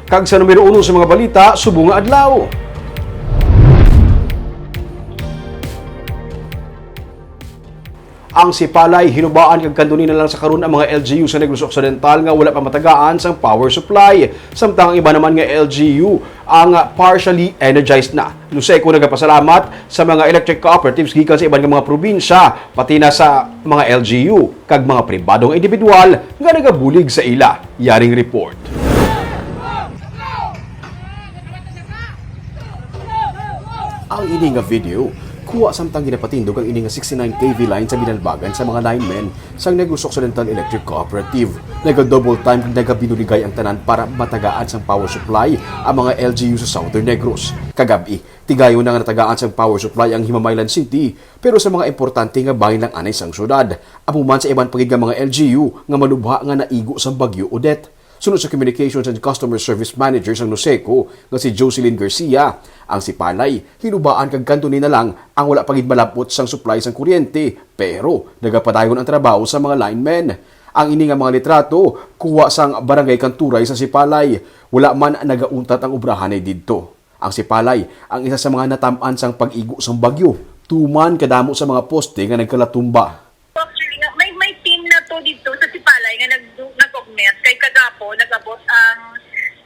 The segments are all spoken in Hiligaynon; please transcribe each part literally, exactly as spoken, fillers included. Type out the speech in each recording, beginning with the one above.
Kag sa numero uno sa mga balita subong nga adlaw, ang Sipalay hinubaan kag kandunin na lang sa karon ang mga L G U sa Negros Occidental nga wala pa matagaan sang power supply, samtang ang iba naman nga L G U ang partially energized na. Luceco nagapasalamat sa mga electric cooperatives gikan sa iban nga mga probinsya, pati na sa mga L G U kag mga pribado nga individual nga nagabulig sa ila. Yaring report. Ang ini nga video, kuha samtang ginapatindog ang ini nga sixty-nine K V line sa binalbagan sa mga linemen sang Negros Occidental Electric Cooperative. Naga-double time kag nagabinuligay ang tanan para matagaan sang power supply ang mga L G U sa Southern Negros. Kagab-i, tigayon na nga natagaan sang power supply ang Himamaylan City, pero sa mga importante nga bahin lang anay sang syudad, amo man sa iban pa gid nga mga L G U nga malubha nga naigo sang Bagyo Odette. Suno sa Communications and Customer Service Manager sang Nuseco nga si Jocelyn Garcia, ang Sipalay hinubaan kag kandunin na lang ang wala pa gid malab-ot sang supply sang kuryente, pero nagapadayon ang trabaho sa mga linemen. Ang ini nga mga litrato kuha sang Barangay Kanturay sa Sipalay. Wala man nagauntat ang obrahanay didto. Ang Sipalay ang isa sa mga natam-an sang pag-igo sang bagyo, tuman kadamo sa mga poste nga nagkalatumba. Actually, nga, may, may team na to dito sa Sipalay nga nag, nag-augment. Kay kagapo, nag-abot ang,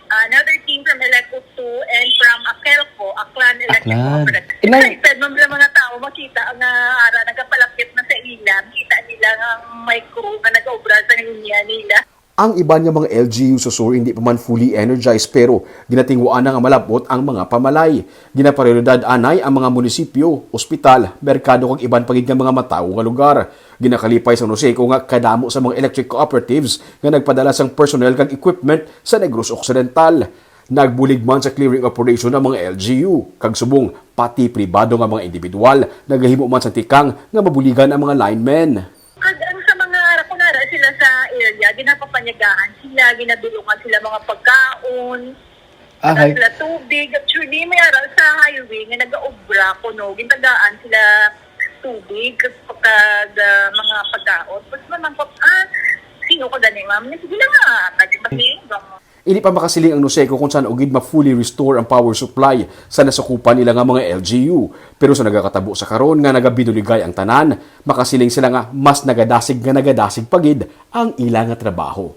ah, another team from Eleco two and from Akelco, Aklan Electric Aklan. Cooperative. Ilang Excited man ang mga tao makita nga ara nagapalapit na sa ila. Kita nila nga may crew nga nag-obra sa linya nila. Ang iban nga mga L G U sa sur hindi pa man fully energized, pero ginatinguan na nga malab-ot ang mga pamalay. Ginaprioridad anay ang mga munisipyo, ospital, merkado kag iban pa gid nga mga matawo nga lugar. Ginakalipay sa Nuseco nga kadamo sa mga electric cooperatives nga nagpadala sang personnel kag equipment sa Negros Occidental. Nagbulig man sa clearing operation ang mga L G U, kag subong pati pribado nga mga individual nagahimo man sa tikang nga mabuligan ang mga linemen. Kag ang sa mga ara, kung ara sila sa area, ginapapanyagaan sila, ginabilongan sila mga pagkaon, Ah, saka hay. Sila tubig. Actually, may ara sa highway nga nag-aobra kuno, gintagaan sila tubig, kag, ah, mga pagkaon. Tapos mamangkot, "Ah, sino ka gani, ma'am?" Sige lang, ah, pwede ba ni? Ini pa makasiling ang Nuseco kung san-o gid ma-fully restore ang power supply sa nasakupan nila nga mga L G U. Pero sa nagakatabo sa karon nga nagabinuligay ang tanan, makasiling sila nga mas nagadasig nga nagadasig pa gid ang ila nga trabaho.